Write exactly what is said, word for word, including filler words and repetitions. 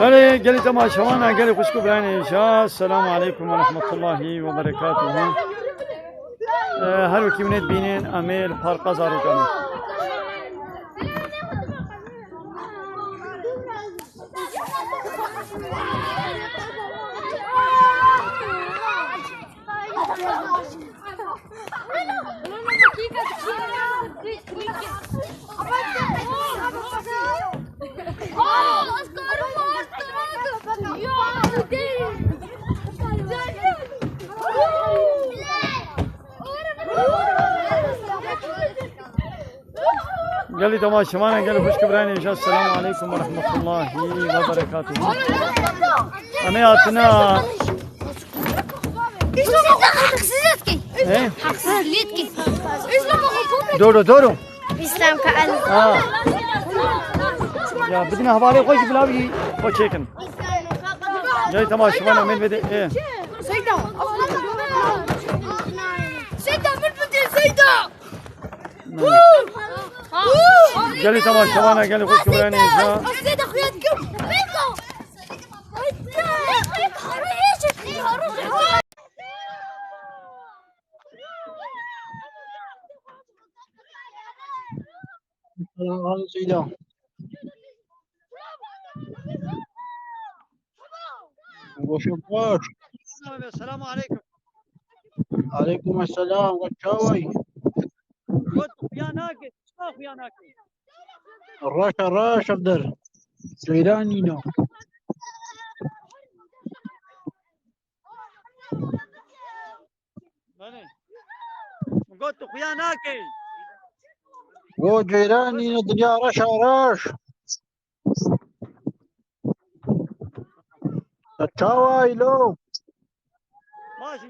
Belê, gelî temaşevanan, gelî xwişk û birayên hêja, Selamu aleykum ve rahmetullahi ve berekatuhu. Ee, her wekî hûn ê dibînin, em ê li Parka Zarokan in. Gelî temaşevanan, gelî xwişk û birayên hêja, Selamu aleykum ve rahmetullahi ve berekatuhu. Em ê hatina. He? Doro, doro. İslam ka el. Ha. Ya, bidin hevalê xwe jî bila wî xwe çêkin. Gelî temaşevanan, em ê vêde, e. Seyda. Seyda, min bidin, Seyda. Gelî temaşevanan, gelî xwişk û birayên hêja. Seyda. Goşa baş. Selamu aleykum. Aleykum selam. Goşa çaway. Got xuya nake. Çima xuya nake? Raşa raş evdir. Ceyran nîno. Belê. Min got tu xuya nakey. Go ceyran nîno, dinya reşa reş. Te çawa îlo? Baş.